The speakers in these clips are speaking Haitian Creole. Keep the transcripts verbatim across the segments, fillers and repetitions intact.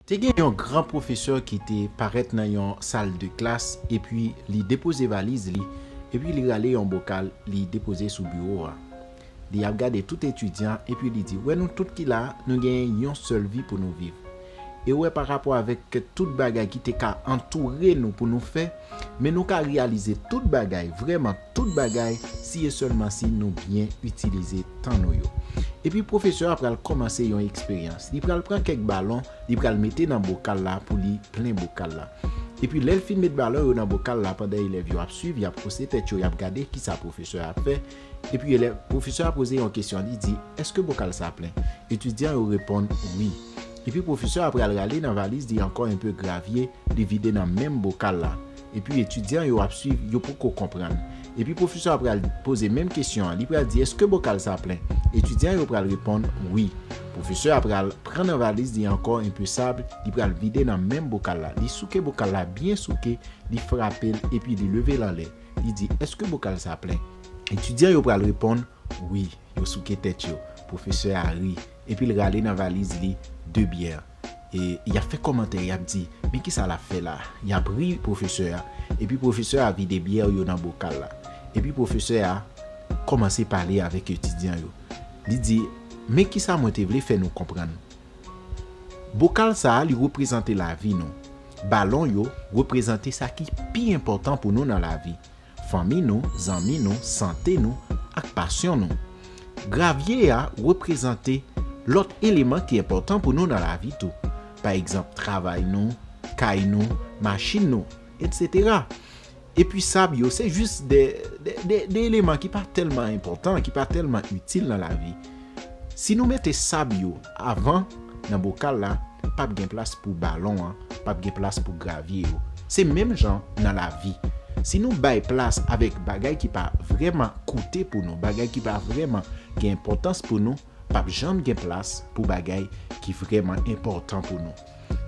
Te gen yon gran pwofesè ki te parèt nan yon sal de klas, epi li depoze valiz li, epi li rale yon bokal, li depoze sou biwo a. Li ap gade tout etidyan, epi li di, "Wè nou tout ki la, nou genyen yon sèl vi pou nou viv. E wè pa rapò avèk tout bagay ki te ka antoure nou pou nou fè, men nou ka reyalize tout bagay, vrèman tout bagay, si e sèlman si nou byen itilize tan nou yo." Epi pwofesè a pral kòmanse yon eksperyans. Li pral pran kèk balon, li pral mete nan bokal la pou li plen bokal la. Epi lè l fin met balon yo nan bokal la, pandan elèv yo ap swiv, y ap wose tèt yo, y ap gade kisa pwofesè a ap fè. Epi elèv, pwofesè a poze yon kesyon, li di, "Èske bokal sa plen?" Etidyan yo reponn, "Wi." Epi pwofesè a pral rale nan valiz li ankò enpe gravye, li vide nan menm bokal la. Epi etidyan yo ap swiv, yo poko konprann. Epi pwofesè a pral poze menm kesyon an, li pral di, "Èske bokal sa plen?" Etidyan yo pral reponn, "Wi." Pwofesè a pral pran nan valiz li ankò enpe sab, li pral vide nan menm bokal la. Li souke bokal la byen souke, li frape l epi li leve l anlè. Li di, "Èske bokal sa plen?" Etidyan yo pral reponn, "Wi." Yo souke tèt yo. Pwofesè a ri, epi l rale nan valiz li de byè. E y ap fè kòmantè, y ap di, "Men kisa l ap fè la?" Y ap ri pwofesè a. Epi pwofesè a vide byè yo nan bokal la. Epi pwofesè a kòmanse pale avèk etidyan yo. Li di, "Men kisa mwen te vle fè nou konprann. Bokal sa a, li reprezante lavi nou. Balon yo reprezante sa ki pi enpòtan pou nou nan lavi. Fanmi nou, zanmi nou, sante nou, ak pasyon nou. Gravye a reprezante lòt eleman ki enpòtan pou nou nan lavi tou. Pa egzanp, travay nou, kay nou, machin nou, etsetera. Epi sab yo, se jis de, de, de, de eleman ki pa tèlman enpòtan, ki pa tèlman itil nan lavi. Si nou mete sab yo avan nan bokal la, p ap gen plas pou balon an, p ap gen plas pou gravye yo. Se menm jan nan lavi. Si nou bay plas avèk bagay ki pa vrèman koute pou nou, bagay ki pa vrèman gen enpòtans pou nou, p ap janm gen plas pou bagay ki vrèman enpòtan pou nou.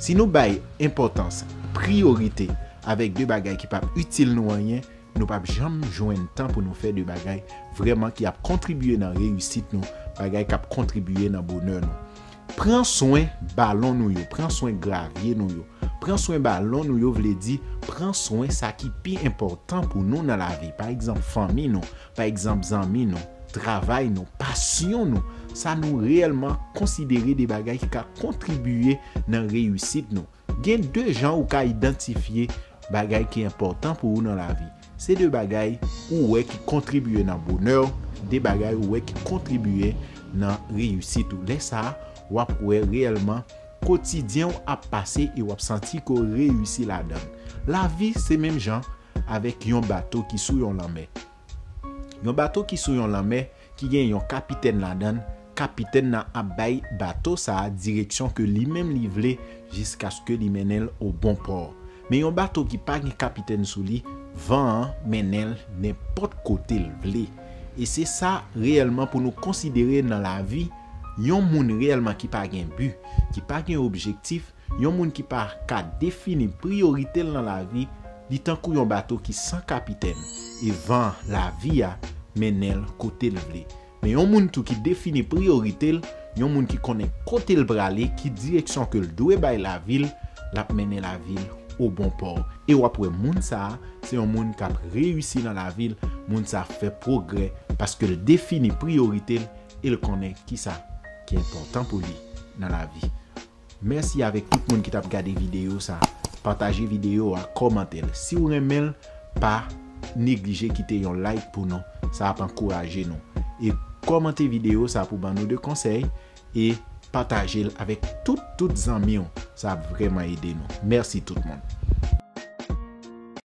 Si nou bay enpòtans, priyorite, avèk de bagay ki p ap itil nou anyen, nou p ap janm jwenn tan pou nou fè de bagay vrèman ki ap kontribye nan reyisit nou, bagay k ap kontribye nan bonè nou. Pran swen balon nou yo, pran swen gravye nou yo. Pran swen balon nou yo vle di pran swen sa ki pi enpòtan pou nou nan lavi. Pa egzanp, fanmi nou, pa egzanp, zanmi nou, travay nou, pasyon nou, sa nou reyèlman konsidere de bagay ki ka kontribye nan reyisit nou. Gen de jan ou ka idantifye bagay ki enpòtan pou ou nan lavi. Se de bagay ou wè ki kontribye nan bonè w, de bagay ou wè ki kontribye nan reyisit ou. Lè sa a, w ap wè reyèlman kotidyen w ap pase e w ap santi ke w reyisi ladan l. Lavi se menm jan avèk yon bato ki sou yon lanmè. Yon bato ki sou yon lanmè ki gen yon kapitèn ladan l, kapitèn nan ap bay bato sa a direksyon ke li menm li vle jiskaske li mennen l o bon pò. Men yon bato ki pa gen kapitèn sou li, van an mennen l nenpòt kote l vle. E se sa reyèlman pou nou konsidere nan lavi, yon moun reyèlman ki pa gen bi, ki pa gen objektif, yon moun ki pa ka defini priyorite l nan lavi, li tankou yon bato ki san kapitèn, e van lavi a mennen l kote l vle. Men yon moun tou ki defini priyorite l, yon moun ki konnen kote l prale, ki direksyon ke l dwe bay lavi l, l ap mennen lavi l o bon pò. E w ap wè moun sa a, se yon moun k ap reyisi nan lavi l, moun sa a fè pwogrè, paske l defini priyorite l, e l konnen kisa ki enpòtan pou li nan lavi. Mèsi avèk tout moun ki t ap gade videyo sa. Pataje videyo a, kòmante l. Si w renmen l, pa neglije kite yon like pou nou. Sa ap ankouraje nou. E kòmante videyo sa pou ban nou de konsèy e pataje l avèk tout, tout zanmi w. Sa ap vrèman ede nou. Mèsi tout moun.